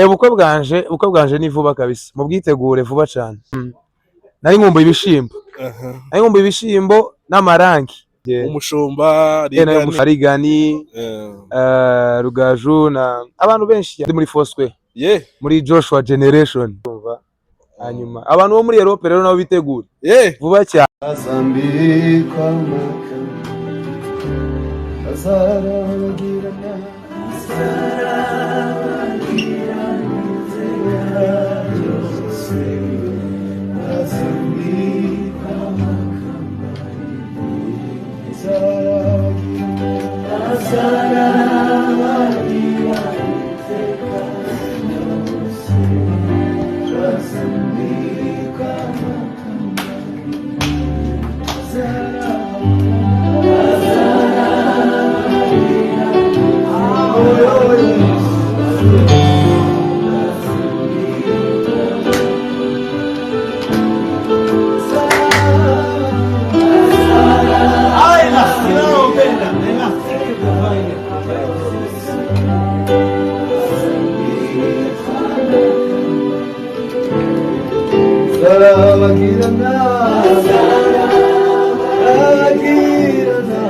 Ubukwe bwanje ni vuba kabisa, mubwitegure vuba cyane. Nari nkumbuye ibishimbo. Nari nkumbuye ibishimbo n'amarangi. Umushumba Rigani, Rigani. Rigani, Rugaju na abantu benshi ndi muri Foursquare, muri Joshua Generation. Urumva? Hanyuma abantu bo muri Europe rero nabo bitegure vuba cyane. Azambikwa amakamba, azarabagirana, azarabagirana iteka ryose, azambikwa amakamba, azarabagirana, azarabagirana iteka ryose, azambikwa amakamba, Azarabagirana, azarabagirana.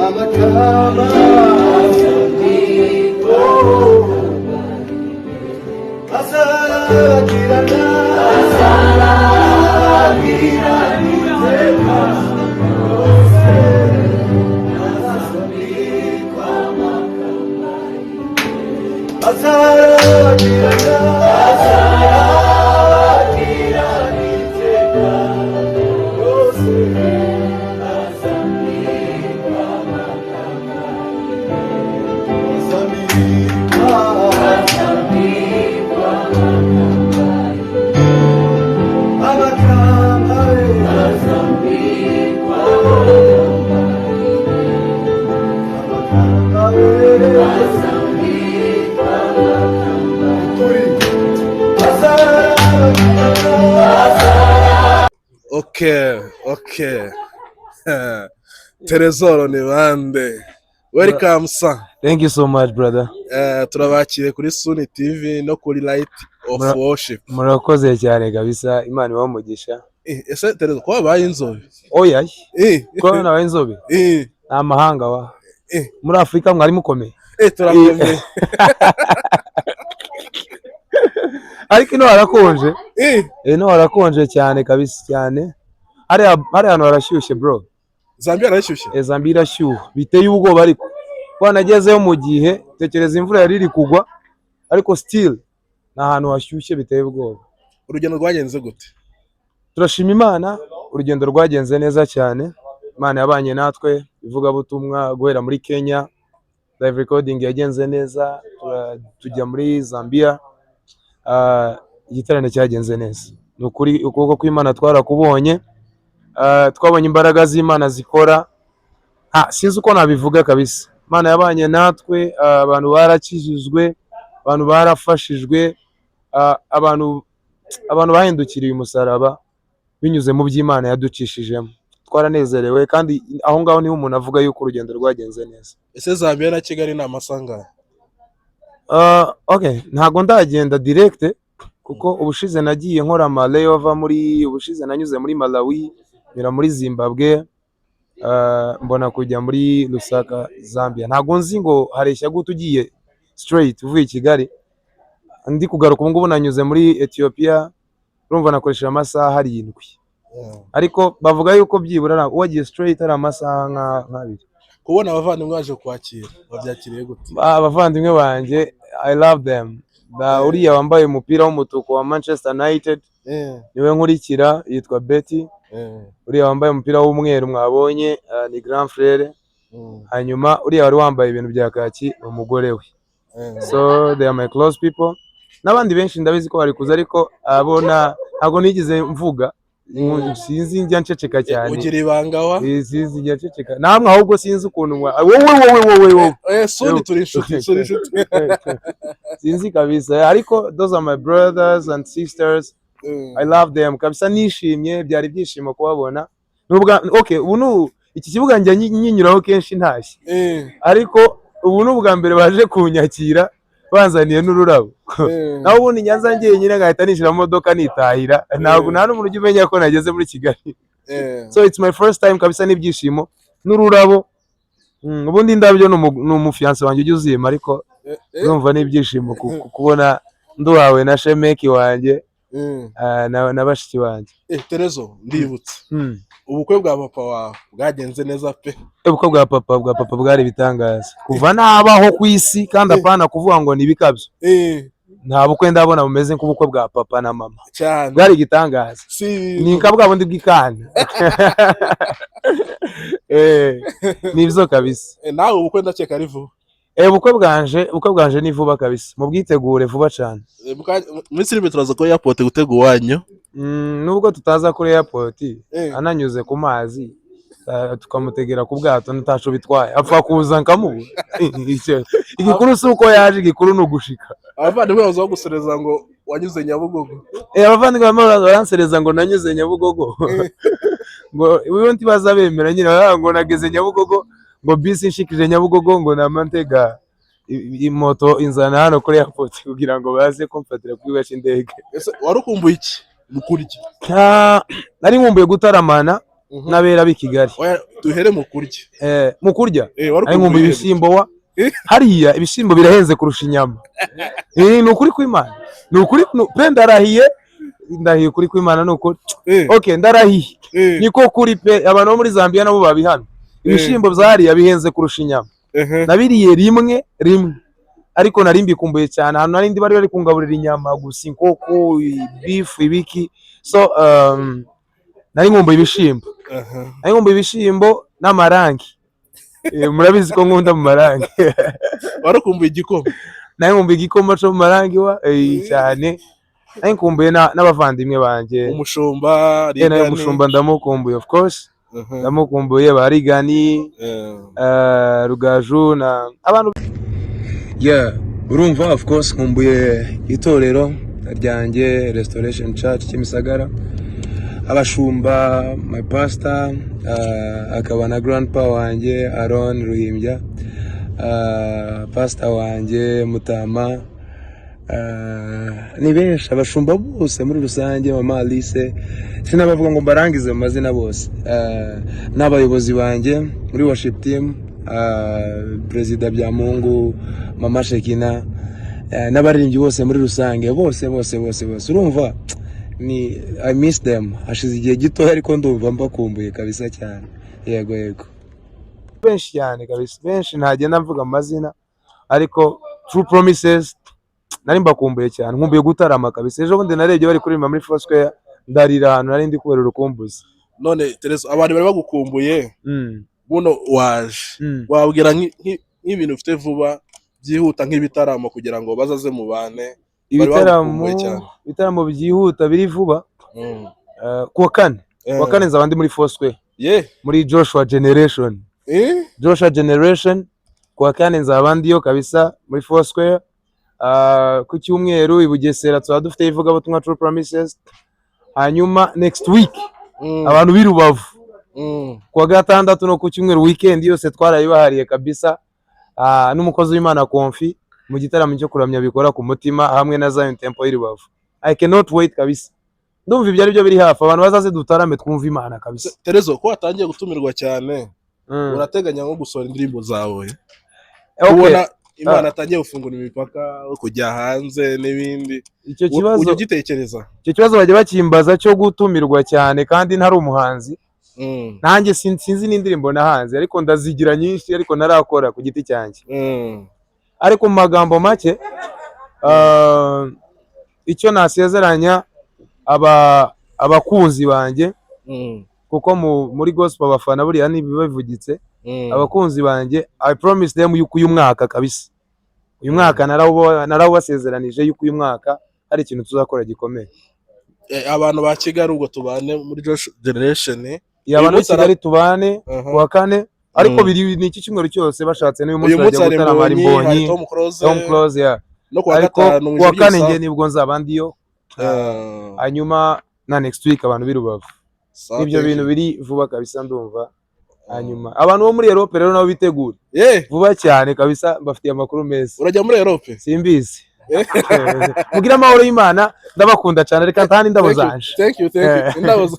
Amakamba, oh, azarabagirana, azarabagirana iteka ryose, azambikwa amakamba, azarabagirana, azarabagirana iteka ryose, azambikwa amakamba, azambikwa, azambikwa amakamba, azambikwa amakamba, azambikwa amakamba, turi azarabagirana. Okay. Trezor ni bande? Welcome, sir. Thank you so much, brother. Turabakiriye kuri Suni TV no kuri Light of Worship. Murakoze cyane kabisa, Imana ibahe umugisha. Ese Trezor, ko wabaye inzobe? Oya. Ko nabaye inzobe? Ni amahanga wa. Muri Afurika mwari mukomeye. Turakomeye. Ariko ino harakonje. Ino harakonje cyane kabisa cyane. Hariya hantu harashyushye, bro. Zambia arashyushye. Zambia irashyuha biteye ubwoba, ariko kuba nagezeyo mu gihe, tekereza, imvura yari iri kugwa, ariko still ni ahantu hashyushye biteye ubwoba. Urugendo rwagenze gute? Turashima Imana, urugendo rwagenze neza cyane. Imana yabanye natwe, ivugabutumwa guhera muri Kenya, live recording yagenze neza, tujya muri Zambia. Igiterane cyagenze neza, ni ukuri ukuboko kw'Imana twarakubonye. Twabonye imbaraga z'Imana zikora. Sinzi uko nabivuga kabisa. Imana yabanye natwe, abantu barakijijwe, abantu barafashijwe, abantu bahindukiriye umusaraba binyuze mu by'Imana yaducishijemo. Twaranezerewe, kandi aho ngaho niho umuntu avuga yuko urugendo rwagenze neza. Ese Zambia na Kigali ni amasaha angahe? Okay, ntago ndagenda direct, kuko ubushize nagiye nkora ama layover muri, ubushize nanyuze muri Malawi, nyura muri Zimbabwe, mbona kujya muri Lusaka, Zambia. Ntago nzi ngo hareshya gute ugiye straight uvuye i Kigali. Ndi kugaruka ubu ngubu nanyuze muri Ethiopia, urumva nakoresheje amasaha 7, ariko bavuga yuko byibura wagiye straight ari amasaha nk'abiri. Kubona abavandimwe baje kwakira, wabyakiriye gute? Abavandimwe banjye, I love them. Uriya wambaye umupira w'umutuku wa Manchester United niwe nkurikira, yitwa Betty. Uriya wambaye umupira w'umweru mwabonye ni grand frère. Hanyuma uriya wari wambaye ibintu bya kaki ni umugore we. So they are my close people. N'abandi benshi ndabizi ko bari kuza, ariko abo ntabwo nigeze mvuga. Sinzi, njya nceceka cyane. Ugira ibanga wa. Sinzi, njya nceceka. Namwe ahubwo sinzi ukuntu wowe, wowe, wowe, wowe. Suni, turi inshuti, turi inshuti. Sinzi kabisa, ariko those are my brothers and sisters. I love them kabisa. Nishimye, byari ibyishimo kubabona. Nubwa okay, ubu ni iki kibuga njya nyinyuraho kenshi ntashye, ariko ubu ni ubwa mbere baje kunyakira banzaniye n'ururabo. Naho ubundi nyanza njyenyine nkahita ninjira mu modoka nitahira, ntabwo nta n'umuntu ujya umenya ko nageze muri Kigali. So it's my first time kabisa, n'ibyishimo n'ururabo. Ubundi indabyo ni umufiancé wanjye ujya uzima, ariko urumva n'ibyishimo kubona nduhawe na shemeki wanjye na bashiki banjye. Terezo, ndibutse ubukwe bwa papa wawe bwagenze neza pe. Ubukwe bwa papa bwari ibitangaza kuva nabaho ku isi, kandi apana kuvuga ngo ni ibikabyo. Nta bukwe ndabona bumeze nk'ubukwe bwa papa na mama. Cyane. Bwari igitangaza. Si Ni nka bwa bundi bw'ikana. Nibyo kabisa. Nawe ubukwe ndakeka ari vuba. Ubukwe bwanje ni vuba kabisa, mubwitegure vuba cyane. Mu minsi iri imbere turaza kuri airport gutega uwanyu. Nubwo tutaza kuri airport, ananyuze ku mazi, tukamutegera ku bwato, ntaco bitwaye, apfa kuza nkamubura. Igikuru si uko yaje, igikuru ni ugushika. Abavandimwe baza bagusereza ngo wanyuze Nyabugogo. Abavandimwe bamwe baransereza ngo nanyuze Nyabugogo, ngo wiwe ntibaza bemera nyine, baravuga ngo nageze Nyabugogo, ngo bisi nshikije Nyabugogo, ngo namantega moto inzana hano kuri airport kugira ngo baze kumfatira ku kibuga cy'indege. Ese wari ukumbuye iki mu kurya? Nari nkumbuye gutaramana n'abera b'i Kigali. Oya, duhere mu kurya. Mu kurya, Wari nari nkumbuye ukumbuye ibishyimbo wa. Hariya ibishyimbo birahenze kurusha inyama. Ni ukuri kw'Imana, ni ukuri pe, ndarahiye, ndahiye ukuri kw'Imana, ni ukuri. Okay, ndarahiye. Niko kuri pe, abantu bo muri Zambia nabo babihamya, ibishyimbo bya hariya bihenze kurusha inyama. Nabiriye rimwe rimwe, ariko nari mbikumbuye cyane. Ahantu nari ndi bari kungaburira inyama gusa, inkoko, beef, ibiki. So nari nkumbuye ibishyimbo. Nari nkumbuye ibishyimbo n'amarangi. Murabizi ko nkunda mu marangi. Wari ukumbuye igikoma? Nari nkumbuye igikoma cyo mu marangi wa, cyane. Nari nkumbuye n'abavandimwe banjye. Umushumba. Nawe. Rigani. Umushumba ndamukumbuye, of course. Ndamukumbuye, ba Rigani, Rugaju na abantu. Yeah, urumva, of course nkumbuye itorero ryanjye, Restoration Church Kimisagara, abashumba, my pastor, akaba na grandpa wanjye Aaron Ruhimbya, pastor wanjye Mutama, ni benshi, abashumba bose muri rusange, mama Alice, sinabavuga ngo mbarangize mu mazina bose, n'abayobozi banjye muri worship team, Perezida Byamungu, mama Shekina, n'abaririmbyi bose muri rusange, bose bose bose bose. Urumva ni I miss them. Hashize igihe gitoya, ariko ndumva mbakumbuye kabisa cyane. Yego yego, benshi cyane kabisa, benshi ntagenda mvuga amazina, ariko True Promises nari mbakumbuye cyane. Nkumbuye gutarama kabisa. Ejo bundi narebye bari kuririmba muri Foursquare, ndarira ahantu nari ndi kubera urukumbuzi. None Terezo, abantu bari bagukumbuye, buno waje, wabwira nk'ibintu ufite vuba byihuta, nk'ibitaramo, kugira ngo bazaze mubane, bari Ibitaramo, bagukumbuye cyane. ibitaramo byihuta biri vuba, kuwa kane, kuwa kane nzaba ndi muri Foursquare, muri Joshua Generation. Joshua Generation, kuwa kane nzaba ndiyo kabisa muri Foursquare. Ku cyumweru i Bugesera tuzaba dufite ivugabutumwa, True Promises. Hanyuma next week, abantu b'i Rubavu, kuwa gatandatu no ku cyumweru, weekend yose twarayibahariye kabisa. N'umukozi w'Imana Konfi mu gitaramo cyo kuramya bikora ku mutima, hamwe na Zion Temple y'i Rubavu. I cannot wait kabisa. Ndumva ibyo ari byo biri hafi. Abantu bazaze dutarame, twumve Imana kabisa. Terezo, ko watangiye gutumirwa cyane, urateganya nko gusohora indirimbo zawe? Okay. Kubona Imana atangiye gufungura imipaka, kujya hanze n'ibindi, Icyo kibazo, ujya ugitekereza? icyo kibazo bajya bakimbaza cyo gutumirwa cyane kandi ntari umuhanzi. Nanjye sinzi n'indirimbo nahanze, ariko ndazigira nyinshi, ariko narakora ku giti cyanjye. Ariko mu magambo make, icyo nasezeranya abakunzi banjye, kuko muri gospel abafana buriya ntibiba bivugitse, abakunzi banjye, I promise them yuko uyu mwaka kabisa, uyu mwaka narawubasezeranije yuko uyu mwaka hari ikintu tuzakora gikomeye. Abantu ba Kigali, ubwo tubane muri Josh Generation. Yaba no Uyu munsi Kigali tubane kuwa kane, ariko biri ni iki cyumweru cyose, bashatse n'uyu munsi Uyu munsi bajya hari gutarama, hari Mbonyi, hari Mbonyi, Tom Close, Tom Close, yeah. No kuwa Ariko gatanu mu kuwa ijoro kane ry'ubusa. njye nibwo nzaba ndiyo. Hanyuma na next week abantu b'i Rubavu. Sawa, Ibyo thank bintu you. biri vuba kabisa ndumva. Hanyuma abantu bo muri Europe rero nabo bitegure vuba cyane kabisa, mbafitiye amakuru meza. Urajya muri Europe? Simbizi. Mugire amahoro y'Imana, ndabakunda cyane, reka ntahane indabo Thank you, zanje. thank you, thank you. Indabo.